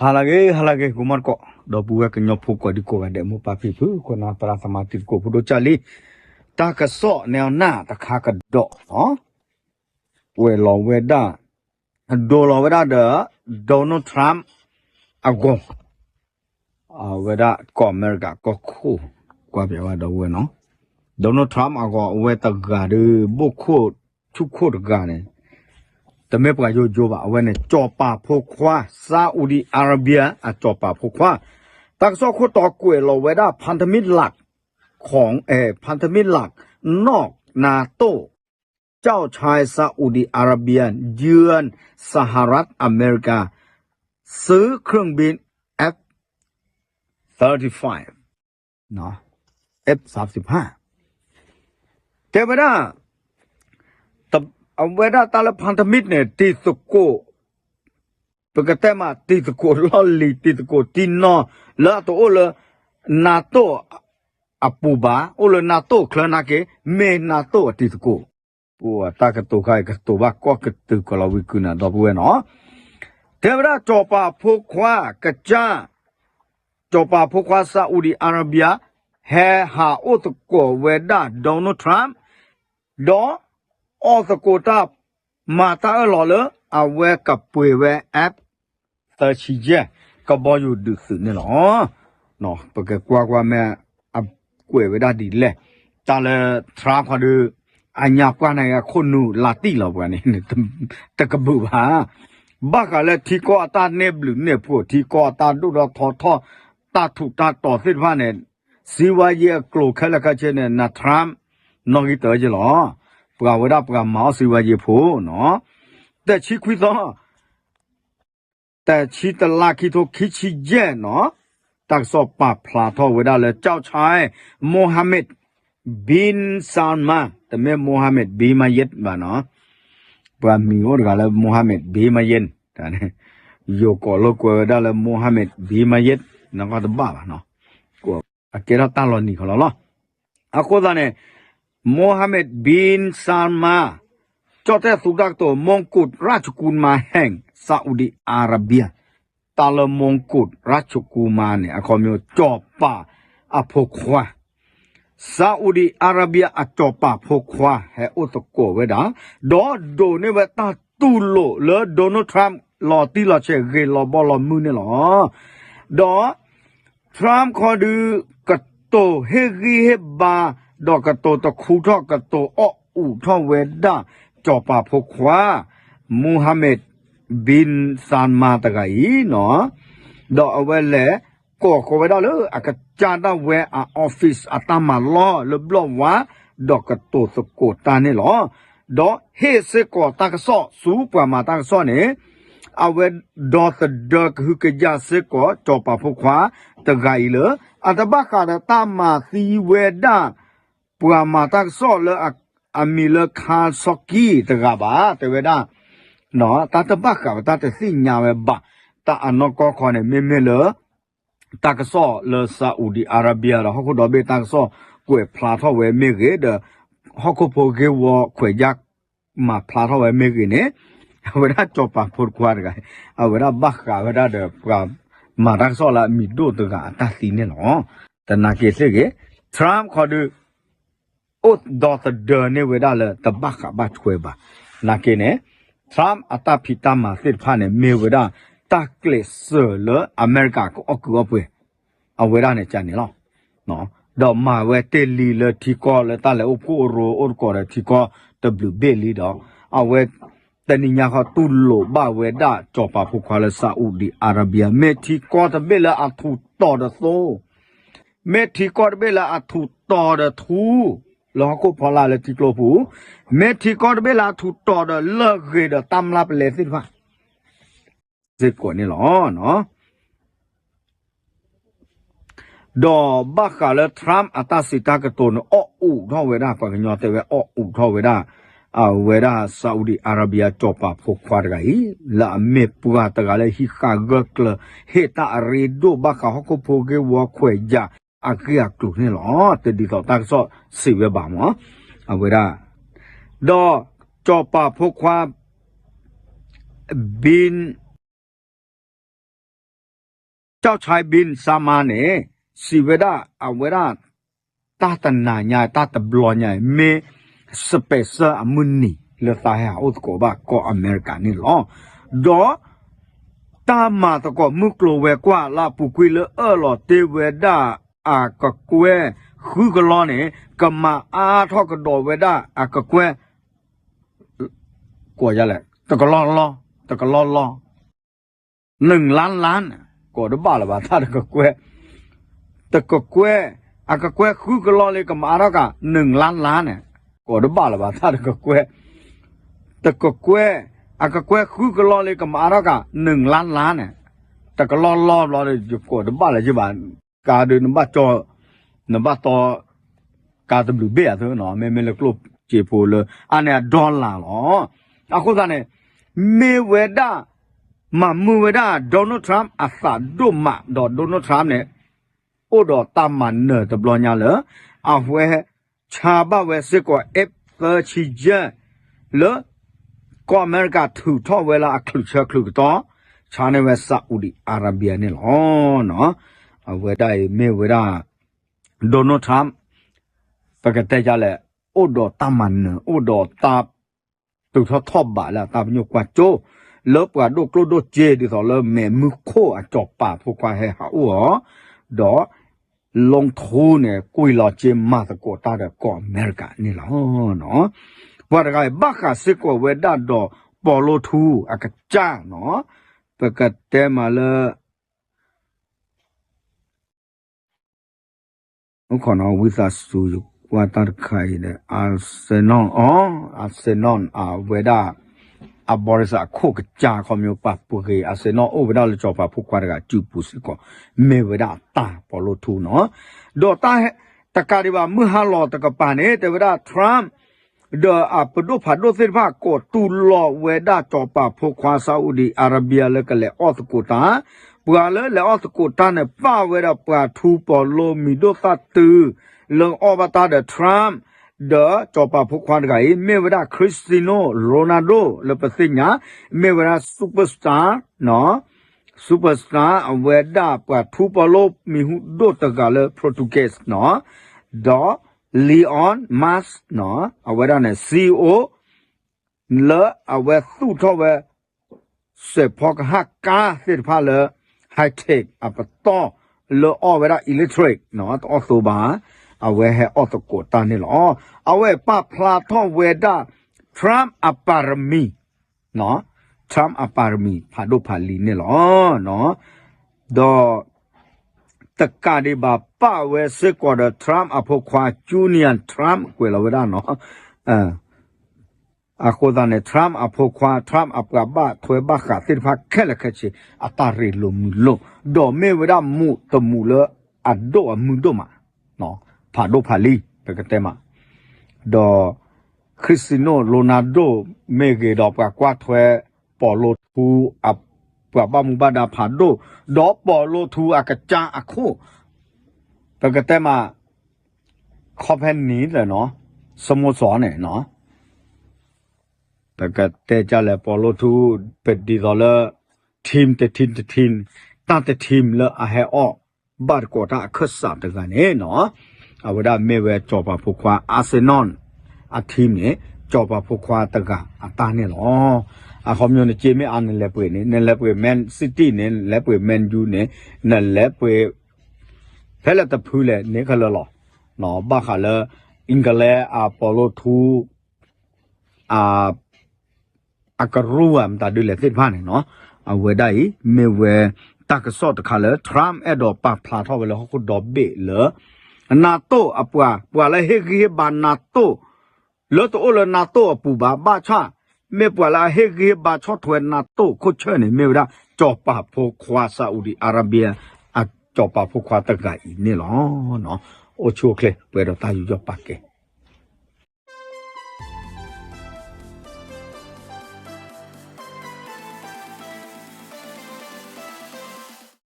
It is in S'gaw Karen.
ဟါလၢအဂ့ၤ ဟါလၢအဂ့ၤ ဂီၤမူတကိး ဒီပုၢ်ဝဲၢ်ကညီဖိကိးဒံကိးဂၤဒဲး မိၢ်ပၢ်ဖံဖု ခိၣ်နၢ်သရၣ်သမါတံၤသကိး ဖိဒိၣ်ကၢ်လံ, တၢ်ကစီၣ်န့ၣ်အီၤနၢ်တခါကဒီးလီၤ. ကွဲးလီၤဝဲဒၣ်, ဒိးလီၤဝဲဒၣ်ဒီး Donald Trump အဂီၢ်, အဝဲဒၣ်ကီၢ်အမဲရကၤကီၢ်ခိၣ်, ကွၢ်ပဝဲဒီပုၢ်ဝဲၢ်နီၤ, Donald Trump အဂီၢ် အဝဲတဂၤဒီး ဘိၣ်ခိၣ်ဆူၣ်ခိၣ်တဂၤန့ၣ် တမ့ၢ်ပှၤယိယိဘၣ်, အဝဲန့ၣ် စီၤပၤဖိခွါ Saudi Arabia အစီၤပၤဖိခွါ, တၢ်ကစီၣ်ခိၣ်တီကွဲးလီၤဝဲဒၣ် พันธมิตรหลักของ เอ่อ พันธมิตรหลักนอกนาโต้ เจ้าชายซาอุดิอาระเบีย เยือนสหรัฐอเมริกา ซื้อเครื่องบิน F thirty-five F thirty-five တဲဝဲဒၣ်, အဝဲဒၣ်တၢ်လၢ พันธมิตร န့ၣ် တံၤသကိး, ပကတဲမးတံၤသကိးလီၢ်လံၤ တံၤသကိးတံၢ်နီၢ် လၢအတအိၣ်လၢ NATO အပူၤဘၣ်, အိၣ်လၢ NATO ချၢနာ်က့ မ့ၢ် NATO အတံၤသကိး, ပတၢ်ကတိၤခါအံၤ ကတိၤဘၣ်ကီၢ်ကတုၤကီၢ်လီၤဝံၤကုၢ်နၤ ဒီပုၢ်ဝဲၢ်နီၤ, တဲဝဲဒၣ်စီၤပၤဖိခွါကစၢ် စီၤပၤဖိခွါ Saudi Arabia ဟဲဟးအိၣ်သကိးဝဲဒၣ် Donald Trump ဒီးအီၣ်သကိးတၢ် မၤတၢ်အၢၣ်လီၤလၢ အဝဲကပှ့ၤဝဲ F သၢဆံယဲၢ် ကဘီယူၤဒုးသုးန့ၣ်လီၤ. ပကကွၢ်ကွၢ်မ့ၢ်အကွဲးဝဲဒၣ်ဒ်လဲၣ်, တၢ်လၢ Trump ခီဒီး အညါပှၢ်န့ၣ်အခိၣ်နူာ်လးတံၢ်လီၤပှၤန့ၣ် တကဘုးဘၣ်, ဘၣ်ဃးလၢထံကီၢ်အတၢ်န့ၢ်ဘျုးန့ၢ်ဖှိၣ် ထံကီၢ်အတၢ်ဒိၣ်ထီၣ်ထီထီၣ် တၢ်ထူးတၢ်တီၤသ့ၣ်တဖၣ်န့ၣ် စံးဝါယ့အကျိၤခဲလၢာ်ခဲဆ့န့ၣ် န Trump နီၣ်ဂံၢ်တၢက့လီၤ. ပှၤဝဲဒၣ်ပှၤမၤအီၣ်စံးဝါယ့ဖိနီၤ, တဆံခွံသီ တဆံတလါခံထိခံဆံယဲၢ်နီၤ, တၢ်ကစီၣ်ပာ်ဖျါထီၣ်ဝဲဒၣ်လၢ เจ้าชาย Mohammed bin Salman တမ့ၢ် Mohammed bin Zayed ဘၣ်နီၤ, ပှၤမံၤအိၣ်တဂၤလၢ Mohammed bin Zayed ယိၤကိးလိာ်ကွဲဝဲဒၣ်လၢ Mohammed bin Zayed နကီၢ်တဘၣ်ဘၣ်နီၤ, အကဲထီၣ်တၢ်လီၤနံၤခီလီၤလီၤ. အဃိသတးန့ၣ် Mohammed bin Salman ကၠီၣ်တဲၣ်သူတၢ်ကတိၤ มงกุฎราชกุมารแห่งซาอุดิอาระเบีย တၢ်လၢ มงกุฎราชกุมาร န့ၣ် အခီပညီ စီၤပၤအဖိခွါ Saudi Arabia အစီၤပၤဖိခွါ ဟဲအိၣ်သကိးဝဲဒၣ်, ဒီးဒိးန့ၢ်ဝဲတၢ်တူၢ်လိာ်လၢ Donald Trump လီၤတံၢ်လီၤဆဲးဂ့ၤလီၤဘီလီၤမုၢ်န့ၣ်လီၤ. ဒီး Trump ခီဒုး ကတိၤဟ့ၣ်ဂံၢ်ဟ့ၣ်ဘါ, ဒီးကတိၤတခူထီၣ် ကတိၤအီၣ်အူးထီၣ်ဝဲဒၣ် စီၤပၤဖိခွါ Mohammed bin Salman တဂၤအံၤနီၤ, ဒီးအဝဲလဲၤကိးဃီၤဝဲဒၣ်လၢအကစၢ်ဒၣ်ဝဲအ office အတၢ်မၤလီၢ်လၢဘျီၣ်ဝါ, ဒီးကတိၤသကိးတၢ်န့ၣ်လီၤ. ဒီးဟ့ၣ်စ့ၢ်ကီးတၢ်ကစီၣ်ဆူပှၤမၤတၢ်ကစီၣ်န့ၣ်, အဝဲဒီသဒၢကဟုကယာ်စ့ၢ်ကီး စီၤပၤဖိခွါတဂၤအံၤလၢ အတဘၣ်ဃးဒီးတၢ်မၤသံဝဲဒၣ် ပှၤမၤတၢ်ကစီၣ်လၢအမံၤလၢ Khashoggi တဂၤဘၣ် တဲဝဲဒၣ်, တၢ်တဘၣ်ဃးဝဲ တၢ်တသ့ၣ်ညါဝဲဘၣ်, တၢ်အနီၢ်ကီၢ်ခီန့ၣ် မ့မ့ၢ်လၢ တၢ်ကစီၣ်လၢ Saudi Arabia ဒီးဟီၣ်ခိၣ်ဒီဘ့ၣ်တၢ်ကစီၣ်ကွဲးဖျါထီၣ်ဝဲမ့ၢ်ဂ့ၤဒီး ဟီၣ်ခိၣ်ဖိဂ့ၢ်ဝီခွဲးယာ် မၤဖျါထီၣ်ဝဲမ့ၢ်ဂ့ၤန့ၣ်, အဝဲဒၣ်စီၤပၤဖိတခွါတဂၤ, အဝဲဒၣ်ဘၣ်ဃးဝဲဒၣ်ဒီးပှၤမၤတၢ်ကစီၣ်လၢအမံၤဒိၣ်တဂၤအတၢ်သံန့ၣ်လီၤ. တနာ်က့ၤသ့ၣ်ဂ့ၤ, Trump ခီဒုး အိၣ်ဒီသဒၢန့ၢ်ဝဲဒၣ်လၢတဘၣ်ဃးဘၣ်ထွဲဘၣ်. နာ်က့ၤန့ၣ် Trump အတၢ်ဖံးတၢ်မၤသ့ၣ်တဖၣ်န့ၣ် မ့ၢ်ဝဲဒၣ် တၢ်ကျဲးစၢးလၢအမဲရကၤကအီၣ်ကုးအီပှဲၤ အဝဲဒၣ်န့ၣ်ကန့ၣ်လီၤ. ဒီးမၤဝဲတ့ၢ်လံလၢထံကီၢ်လၢတၢ်လဲၤအိၣ်ဖှိၣ်ရိအိၣ်သကိးဒီးထံကီၢ်တဘျုးဘ့ၣ်လံဒီး အဝဲ တနံၤညါဃီတူၢ်လိာ်ဘၣ်ဝဲဒၣ်စီၤပၤဖိခွါလၢ Saudi Arabia မ့ၢ်ထံကီၢ်တဘ့ၣ်လၢအထူးတီၤဒီးသိ မ့ၢ်ထံကီၢ်တဘ့ၣ်လၢအထူးတီၤဒီးထူ လၢဟီၣ်ခိၣ်ဖီလာ်လၢထံကျိပူၤ, မ့ၢ်ထံကီၢ်တဘ့ၣ်လၢအထူးတီၤဒီးလၢၢ်ဂ့ၤဒီးတၢ်မျၢ်ပလဲသ့ၣ်တဖၣ် စ့ၢ်ကီးန့ၣ်လီၤ. ဒီးဘၣ်ဃးလၢ Trump အတၢ်စံးတၢ်ကတိၤန့ၣ် အီၣ်အူးထီၣ်ဝဲဒၣ် ပှၤကညီတဲဝဲအီၣ်အူးထီၣ်ဝဲဒၣ် အဝဲဒၣ် Saudi Arabia စီၤပၤဖိခွါတဂၤအံၤ လၢအမ့ၢ်ပှၤတဂၤလၢဟံးဃာ်ဂၢၢ်ကျၢၤ ဟ့ၣ်တၢ်အရ့ဒိၣ်ဘၣ်ဃးဟီၣ်ခိၣ်ဖိဂ့ၢ်ဝီခွဲးယာ်အဂ့ၢ်အကျိၤန့ၣ်လီၤ. တဒ်သိးတၢ်ကစီၣ်စံးဝဲဘၣ်မး အဝဲဒၣ် ဒီးစီၤပၤဖိခွါ Bin စီၤခၠၢၣ်ဘံၣ်စါမါန့ၣ် စံးဝဲဒၣ်အဝဲဒၣ် တၢ်တနၤညါ တၢ်တဘျီညါ မ့ၢ် special အမုၢ်နံၤလၢသးဟဲဟးအိၣ်သကိးဘၣ်ကီၢ်အမဲရကၤန့ၣ်လီၤ. ဒီး တၢ်မၤသကိးမုၢ်ကျိၤဝဲၤကွာ်လၢအပူၤကွံာ်လၢအၢၣ်လီၤတ့ၢ်ဝဲဒၣ် အကကွဲၢ်ဃုကလီန့ၣ် ကမၤအါထီၣ်ကဒီးဝဲဒၣ်အကကွဲၢ် ကိးယလဲၣ် တကလီၢ်လီၢ် တကလီၢ်လီၢ် နုာ်လါလါန့ၣ် ကိးတဘၣ်လၢၤဘၣ် တၢ်တကကွဲၢ် တကကွဲၢ် အကကွဲၢ်ဃုကလီၢ်လၢကမၤအါထီၣ်က နုာ်လါလါန့ၣ် ကိးတဘၣ်လၢၤဘၣ် တၢ်တကကွဲၢ် တကကွဲၢ် အကကွဲၢ်ဃုကလီၢ်လၢကမၤအါထီၣ်က နုာ်လါလါန့ၣ် တကလီၢ်လီၢ်ဘျီဒီး ယကိးတဘၣ်လၢၤဘၣ် ကါဒုးနဘၣ်ကၠီ နဘၣ်တီ ကါတဘျုးဘ့ၣ်အသနီၤ မ့မ့ၢ်လၢကျိၣ်စ့ဖိလၢ အါန့ၢ်အ dollar လီၤ. အဃိသတးန့ၣ် မ့ၢ်ဝဲဒၣ် မၤမုာ်ဝဲဒၣ် Donald Trump အသးဒိၣ်မး ဒီး Donald Trump န့ၣ် အိၣ်ဒီးတၢ်မၤနၢၤတဘျီညါလၢ အဝဲ ဆါဘၣ်ဝဲစ့ၢ်ကီး F thirty jet လၢ ကီၢ်အမဲရကၤထုးထီၣ်ဝဲလၢအချုးဆၢချုးကတီၢ် ဆါန့ၢ်ဝဲ Saudi Arabia န့ၣ်လီၤ. အဝဲဒၣ်အံၤမ့ၢ်ဝဲဒၣ် Donald Trump ပကတဲဒ်လဲၣ် အိၣ်ဒီးတၢ်မၤနၢၤ အိၣ်ဒီးတၢ် တုၤထီၣ်ထီၣ်ဘးလၢအတၢ်ပညိၣ်ကွၢ်စိ လၢပှၤဒိၣ်ကျိၣ်ဒိၣ်စ့ ဒ်သိးလၢမဲာ်မုၢ်ခိၣ်အစီၤပၤဖိခွါဟဲဟးအိၣ်အီၤ ဒီး လီထူန့ၣ် ကွံာ်လီၤစ့မၤသကိးတၢ်ဒီးကီၢ်အမဲရကၤန့ၣ်လီၤ. ပှၤတဂၤအံၤ ဘၣ်ဃးစ့ၢ်ကီးဝဲဒၣ်ဒီး ပီၤလိထူအကစၢ်နီၤ ပကတဲမးလၢ အိၣ်ခိးနီၤဝံသးစူၤ ယကွၢ်တၢ်တခါအံၤဒီး Arsenal အီၤ Arsenal အဝဲဒၣ် အဘီရစၢ်အခိၣ်ကစၢ် ခီဖျိပှၤပှ့ၤ Arsenal အိၣ်ဝဲဒၣ်လၢစီၤပၤဖိခွါတဂၤစုပူၤစ့ၢ်ကီး မ့ၢ်ဝဲဒၣ်အတၢ်ပီၤလိထူနီၤ. ဒီးတၢ်တကးဒံးဘၣ် မုၢ်ဟါလီၤတကပၤန့ၣ် တဲဝဲဒၣ် Trump ဒီးအပဒိၣ်ဖးဒိၣ်သ့ၣ်တဖၣ် ကိးတူၢ်လိာ်ဝဲဒၣ်စီၤပၤဖိခွါ Saudi Arabia လၢကလဲၤအီၣ်သကိးတၢ်, ပှၤလၢလဲၤအီၣ်သကိးတၢ်န့ၣ် ပၣ်ဝဲဒီးပှၤထူပီၤလိမံၤဒိၣ်သၣ်တုၤ လၢအီၣ်ဘၣ်တၢ်ဒီး Trump ဒီးစီၤပၤဖိခွါတဂၤအံၤ မ့ၢ်ဝဲဒၣ် Cristiano Ronaldo လၢပသ့ၣ်ညါ မ့ၢ်ဝဲဒၣ် superstar နီၤ superstar အဝဲဒၣ်ပှၤထူပီၤလိမံၤဟူးဒိၣ်တဂၤလၢ Portuguese နီၤ, ဒီး Elon Musk နီၤ အဝဲဒၣ်န့ၣ် CEO လၢအဝဲသူၣ်ထီၣ်ဝဲ စဲးဖီကဟၣ်ကါသ့ၣ်တဖၣ်လၢ high tech အပတီၢ်လၢအီၣ်ဝဲဒၣ် electric နီၤ တအီၣ်သိဘၣ်, အဝဲဟဲအီၣ်သကိးတၢ်န့ၣ်လီၤ. အဝဲပာ်ဖျါထီၣ်ဝဲဒၣ် Trump အပါရမီၤ Trump အပါရမီၤဖးဒိၣ်ဖးလံၤန့ၣ်လီၤ. ဒီး တကးဒံးဘၣ်ပာ်ဝဲစ့ၢ်ကီးဒီး Trump အဖိခွါ Junior Trump ကွဲးလီၤဝဲဒၣ်နီၤ. အဃိသတးန့ၣ် Trump အဖိခွါ Trump အပှၤဘၣ်ထွဲဘၣ်ဃးသ့ၣ်တဖၣ်ခဲလၢာ်ခဲဆ့ အတၢ်ရ့လိာ်မုာ်လိာ်, ဒီးမ့ၢ်ဝဲဒၣ်မူးတမူးလၢအဒိၣ်အမုၢ်ဒိၣ်မး, ဖးဒိၣ်ဖးလံၤ ပကတဲမး, ဒီး Cristiano Ronaldo မ့ၢ်ဂ့ၤဒီးပှၤကွၢ်ထွဲ ပီၤလိထူ အပှၤဘၣ်မူဘၣ်ဒါဖးဒိၣ်, ဒီးပီၤလိထူအကစၢ်အခိၣ် ပကတဲမး company လၢနီၤ စမိၣ်စီၤန့ၣ်နီၤ ပကတဲဒ်လဲၣ် ပီၤလိထူ ပဒ်သိးလၢ team တ team တ team တၢ်တ team လၢအဟဲအီၣ်ဘၣ်သကိးတၢ်အခၢၣ်စးတဂၤန့ၣ်နီၤ, အဝဲဒၣ်မ့ၢ်ဝဲစီၤပၤဖိခွါ Arsenal အ team န့ၣ် စီၤပၤဖိခွါတဂၤအတၢ်န့ၣ်လီၤ. အခီပညီနက့မ့ၢ်အါ နလဲၤပှ့ၤန့ၣ် နလဲၤပှ့ၤ Man City န့ၣ် နလဲၤပှ့ၤ Man U န့ၣ် နလဲၤပှ့ၤ ဖဲလဲၣ်တဖုလဲၣ်န့ၣ်ခဲလၢာ်လီၤ. ဘၣ်ဃးလၢ England အပီၤလိထူ အကရူၢ်ဧါ မတၤဒုလဲၣ်သ့ၣ်တဖၣ်န့ၣ်နီၤ, အဝဲဒၣ်အံၤ မ့ၢ်ဝဲတၢ်ကစီၣ်တခါလၢ Trump အဲၣ်ဒိးပာ်ဖျါထီၣ်ဝဲလၢဟီၣ်ခိၣ်ဒီဘ့ၣ်လၢ NATO အပှၤ ပှၤလၢဟ့ၣ်ဂံၢ်ဟ့ၣ်ဘါ NATO လၢတအိၣ်လၢ NATO အပူၤဘၣ် ဘၣ်ဆၣ် မ့ၢ်ပှၤလၢအဟ့ၣ်ဂံၢ်ဟ့ၣ်ဘါဆီၣ်ထွဲ NATO ခိၣ်ဆၢၣ်န့ၣ် မ့ၢ်ဝဲဒၣ် စီၤပၤဖိခွါ Saudi Arabia အစီၤပၤဖိခွါတဂၤအံၤန့ၣ်လီၤ. အိၣ်ဆူၣ်အိၣ်ချ့ ပှဲၤဒီးတၢ်ယူးယီၣ်ပာ်ကဲ